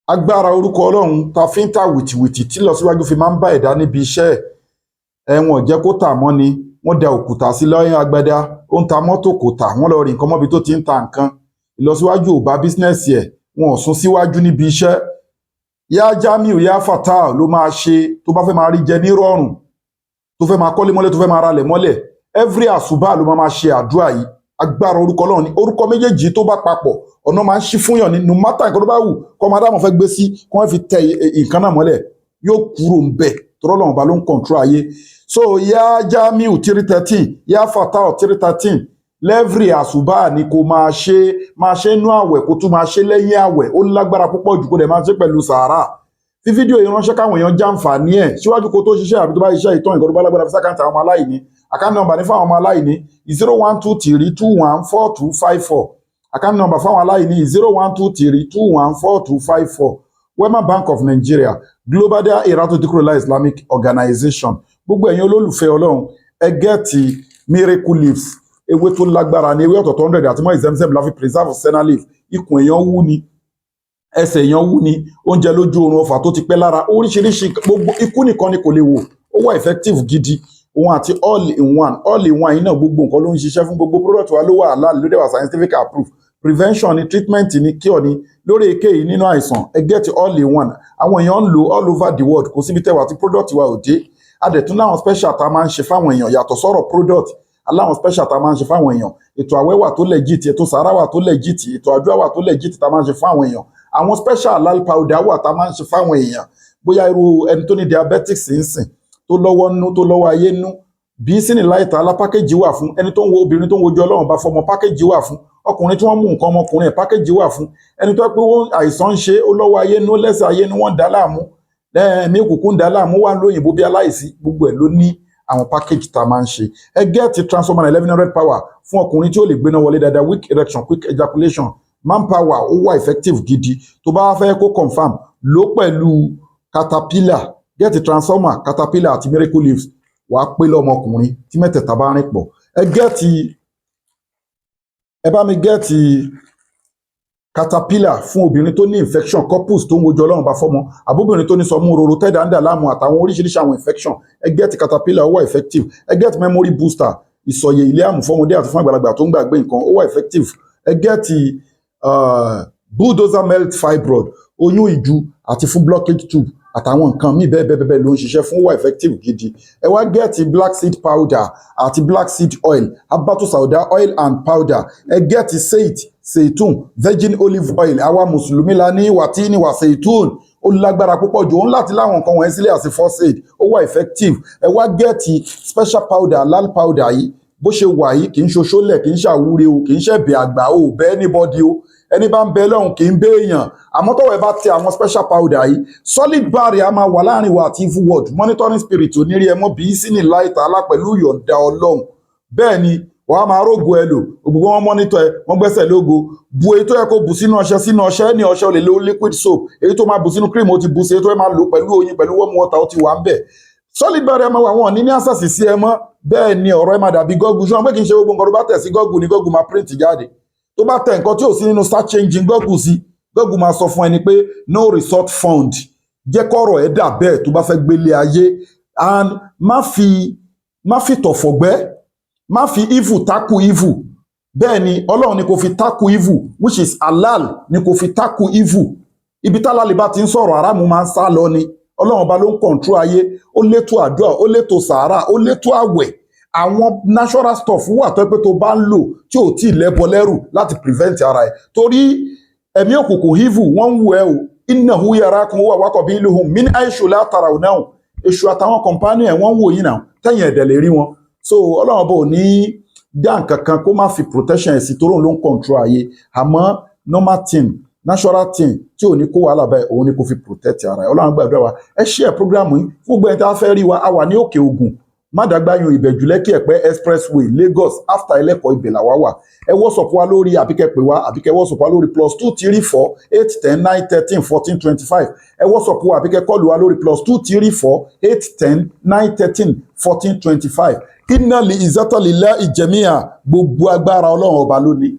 Agbára orúkọ Ọlọ́run ta fi ń ta wìtìwìtì tí lọ síwájú fi máa ń bá ẹ̀dá níbi iṣẹ́ ẹ̀. Wọ́n jẹ́ kó tà mọ́ ni wọ́n da òkúta sí lọ́yìn agbada. Ó ń ta mọ́tò, kò tà. Wọ́n lọ rí nǹkan mọ́bi tó ti ń ta nǹkan. Ìlọsíwájú ò bá business ẹ̀, wọn ò sún síwájú níbi iṣẹ́. Yá Jamiu, yá Fatah ló máa ṣe tó bá fẹ́ máa rí jẹ nírọ̀rùn, tó fẹ́ máa kọ́lé mọ́lẹ̀, tó fẹ́ máa ralẹ̀ mọ́lẹ̀. Every àsùbá ló máa máa ṣe àdúrà yìí. Agbára orúkọ Ọlọ́run ni. Orúkọ méjèèjì tó bá papọ̀, ọ̀nà máa ń ṣí fúnyàn ní, no matter nǹkan tó bá wù kọ́ máa dáhùn fẹ́ gbé sí kó wọ́n fi tẹ nǹkan náà mọ́lẹ̀, yóò kúrò ń bẹ̀ tọ́rọ́. Ọlọ́run ba ló ń control ayé. So yá Jamiu 313, yá Fatah 313, l'every àsùbá ni kò máa ṣe. Máa ṣe inú àwẹ̀, kó tún máa ṣe lẹ́yìn àwẹ̀. Ó lágbára púpọ̀ jù, kó dẹ̀ máa ṣe pẹ̀lú sàárà. Fi fídíò yìí ránṣẹ́ káwọn èèyàn jàǹfààní ẹ̀ síwájú kó tó ṣiṣẹ́ àbí tó bá ṣiṣẹ́ ìtàn. Ìkọ́ tó bá lágbára, fi sí account àwọn ọmọ aláìní. Account number ní fáwọn ọmọ aláìní: 0123214254. Account number fáwọn aláìní: 0123214254, Wema Bank of Nigeria, Global Dahiratu Dhikrlahi Islamic Organization. Gbogbo ẹ̀yin olólùfẹ́ Ọlọ́run, ẹ get miracle leaf. Ewé tó lágbára ní ewé ọ̀tọ̀tọ̀ 100 àti mọ́ ìzẹ́mzẹ́m la fi preserve senna leaf. Ikùn èèyàn wú ni, ẹsẹ̀ èèyàn wú ni, oúnjẹ lójú oorun, ọfà tó ti pẹ́ lára, oríṣiríṣi, gbogbo ikú nìkan ni kò lè wò. Ó wà effective gidi, òun àti all in one. All in one yìí náà, gbogbo nǹkan ló ń ṣiṣẹ́ fún. Gbogbo product wa ló wà halal, ló dẹ̀ wà scientific approved. Prevention ni, treatment ni, cure ni lórí èké yìí nínú àìsàn. Ẹ get all in one. Àwọn èèyàn ń lò all over the world. Kò síbi tẹ́wà tí product wa ò dé. A dẹ̀ tún láwọn special tá a máa ń ṣe fáwọn èèyàn yàtọ̀ sọ̀rọ̀ product. Aláwọn special tá a máa ń ṣe fáwọn èèyàn. Ètò àwẹ̀ wà tó legit, ètò sàárà wà tó legit, ètò àdúrà wà tó legit tá a máa ń ṣe fáwọn èèyàn. Àwọn special halal powder wà tá a máa ń ṣe fáwọn èèyàn. Bóyá irú ẹni tó ní diabetics ń sìn, tó lọ́wọ́ nú, tó lọ́wọ́ ayé nú, bí sínú láìta alá, package wà fún. Ẹni tó ń wo obìnrin tó ń wojú Ọlọ́run bá fọmọ, package wà fún. Ọkùnrin tí wọ́n mú nǹkan ọmọkùnrin ẹ̀, package wà fún. Ẹni tó pé wọ́n àìsàn ń ṣe, ó lọ́wọ́ ayé nú, lẹ́sẹ̀ ayé nú, wọ́n dá láàmú, ẹ̀mí òkùnkùn ń dá láàmú, wà lóyìnbó bí aláìsí, gbogbo ẹ̀ ló ní àwọn package tá a máa ń ṣe. Ẹ get transformer 1100 power fún ọkùnrin tí ó lè gbéná wọlé dáadáa, weak erection, quick ejaculation, manpower. Ó wà effective gidi. Tó bá fẹ́ kó confirm, lò pẹ̀lú caterpillar. Get transformer, caterpillar àti miracle leaves, wàá pé lọ́mọkùnrin tí mẹ́tẹ̀ẹ̀ta bá rìn pọ̀. Ẹ get, ẹ bá mi get caterpillar fún obìnrin tó ní infection, couples tó ń wojú Ọlọ́run bá fọ́mọ, àbóbìnrin tó ní sọmú roro, tẹ́dà ń dà láàmú, àtàwọn oríṣiríṣi àwọn infection. Ẹ get caterpillar, ó wà effective. Ẹ get memory booster, ìsọ̀yè ilé àmù fọ́mọdé àti fún àgbàlagbà tó ń gbàgbé nǹkan. Ó wà effective. Ẹ get bulldozer melt fibroid, oyún ìju àti fún blockage tube àtàwọn nǹkan míì bẹ́ẹ̀ bẹ́ẹ̀ bẹ́ẹ̀ ló ń ṣiṣẹ́ fún. Wà effective gidi. Ẹ wá get black seed powder àti black seed oil, habatu sauda oil and powder. Ẹ get seit seitun, virgin olive oil. Àwa mùsùlùmí la ní wàtí ní wà seitun. Ó lágbára púpọ̀ jù. Òun láti láwọn nǹkan wọ̀nyí sílẹ̀ àti first aid. Ó wà effective. Ẹ wá get special powder, halal powder yìí. Bó ṣe wà yìí, kì í ṣoṣólẹ̀, kì í ṣàwúre o, kì í ṣẹ̀bẹ̀ àgbà o, bẹ́ẹ̀ anybody o. Ẹni bá ń bẹ lọ́hùn kì í bẹ èèyàn. Àmọ́ tọ́wọ́ ẹ bá tẹ àwọn special powder yìí, solid barrier máa wà láàrin wa àti evil world. Monitoring spirit onírí ẹ mọ́ bí sí ní láìta alá pẹ̀lú ìyọ̀ǹda Ọlọ́run. Bẹ́ẹ̀ ni wàá máa rógo ẹ lò. Gbogbo wọn monitor ẹ, wọ́n gbẹ́sẹ̀ lógo. Bu èyí tó yẹ kó bù sínú ọṣẹ sínú ọṣẹ ní ọṣẹ, o lè lo liquid soap. Èyí tó máa bù sínú cream, ó ti bù sí. Èyí tó yẹ máa lò pẹ̀lú oyin, pẹ̀lú warm water, ó ti wà ń bẹ̀. Solid barrier máa wà, wọn ní access sí ẹ mọ́. Bẹ́ẹ̀ ni ọ̀rọ̀ ẹ máa dàbí Google. Ṣùgbọ́n pé kì í ṣe gbogbo nǹkan tó bá tẹ̀ sí Google ni Google máa print jáde. Tó bá tẹ nǹkan tí ò sí nínú search engine Google sí, Google máa sọ fún ẹni pé "no result found". Jẹ́ kọ́rọ̀ ẹ̀ dà bẹ́ẹ̀ tó bá fẹ́ gbélé ayé. And má fi tọ̀fọ̀gbẹ́, má fi evil tackle evil. Bẹ́ẹ̀ ni, Ọlọ́run ni kò fi tackle evil, which is halal ni kò fi tackle evil. Ibi tálálì bá ti ń sọ̀rọ̀, aráàmù máa ń sá lọ ni. Ọlọ́run ọba ló ń control ayé. Ó létò àdúrà, ó létò sàárà, ó létò àwẹ̀. Àwọn natural stuff wà tó pé tó bá ń lò tí ò tí ì lẹ́bọ lẹ́rù láti prevent ara ẹ̀, torí ẹ̀mí òkùnkùn, evil, wọ́n ń wù ẹ́ o. Innahu yarakum huwa wa qabiluhu min haythu la tarawnahum. Èṣù àtàwọn companion ẹ̀, wọ́n ń wò yín náà, tẹ̀yìn ẹ̀dẹ̀ lè rí wọn. So Ọlọ́run ọba ò ní dá nǹkan kan kó má fi protection ẹ̀ sí, torí òun ló ń control ayé. Àmọ́ normal thing, natural thing tí ò ní kó wàhálà báyìí, òun ni kò fi protect ara ẹ̀. Ọlọ́run gbàdúrà wa. Ẹ share program yìí fún gbogbo ẹni tí a fẹ́ rí wa. A wà ní Òkè Ògùn, Mádàgbáyún, Ìbẹ̀jú Lẹ́kì Ẹ̀pẹ́ Expressway, Lagos, after Ẹlẹ́kọ̀ọ́, ibẹ̀ làwa wà. Ẹ WhatsApp wa lórí, àbíkẹ́ pè wá, àbíkẹ́ WhatsApp wa lórí +2348109131425. Ẹ WhatsApp wa àbíkẹ́ call wa lórí +2348109131425. Inna li izata lillahi jami'a. Gbogbo agbára, Ọlọ́run ọba lónìí.